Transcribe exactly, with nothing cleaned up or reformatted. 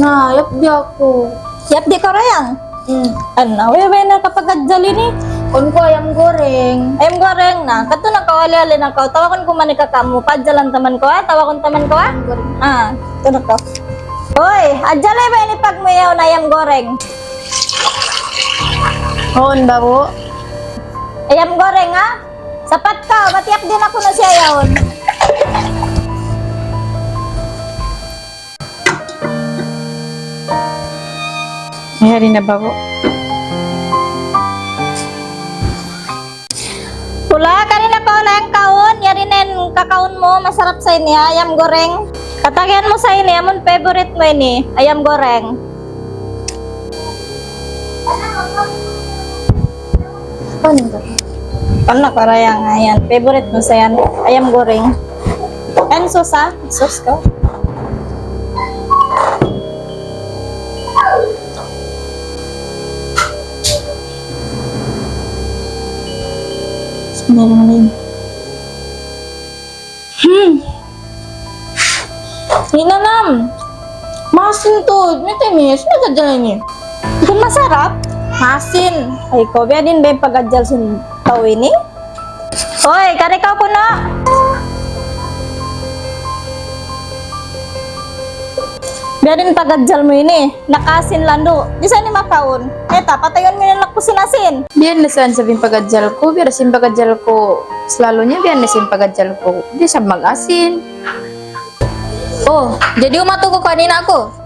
Na, yap di aku. Yap di kaw, Rayang? Hmm. Unu, way-way na kaw pag-adjal ini? Kuwan ku ayam goreng. Ayam goreng na. Kadtu na kaw, ali-ali na kaw. Tawagun ku man in kaka' mu. Paadjalan ta man kaw, ha? Tawagun ta man kaw, ha? Ayam goreng. Ah, kadtu na kaw. Uy, adjal ba ini pagmuyaw na ayam goreng? Huun, babu'. Ayam goreng, ha? Sapat kaw, bat yap di na kunu' siya yaun. Yari na, babu'. Pula, kari na kaw na in kaun, yari na in kakaun mu, masarap sa ini, ayam goreng. Katagihan mu sa ini, amun favorite mu ini, ayam goreng. Ano ba? Ano, para yan, ayan. Favorite mu sa yan, ayam goreng. Yan, sauce, ha? Sauce ko. Meron din. Hmm. Hinanam. Maasin tuud. Matamis. Nagkadala ini. Di' masarap. Maasin. Ay, ko, biya' diin ba in pag-adjal sin tau ini? Uy, kari kaw kunu'. Biya' diin pag-adjal mu ini. Nakaasin landu'. Di' sa ini makaun. Mayta', patayun mu in anak ku sin asin. Biya' na sa in sabab sin pag-adjal ku, biya' da sin pag-adjal ku. Salalu niya, biya' na sin pag-adjal ku. Di' sa mag-asin. Oh, jadi umatu kaw kan ina' ku.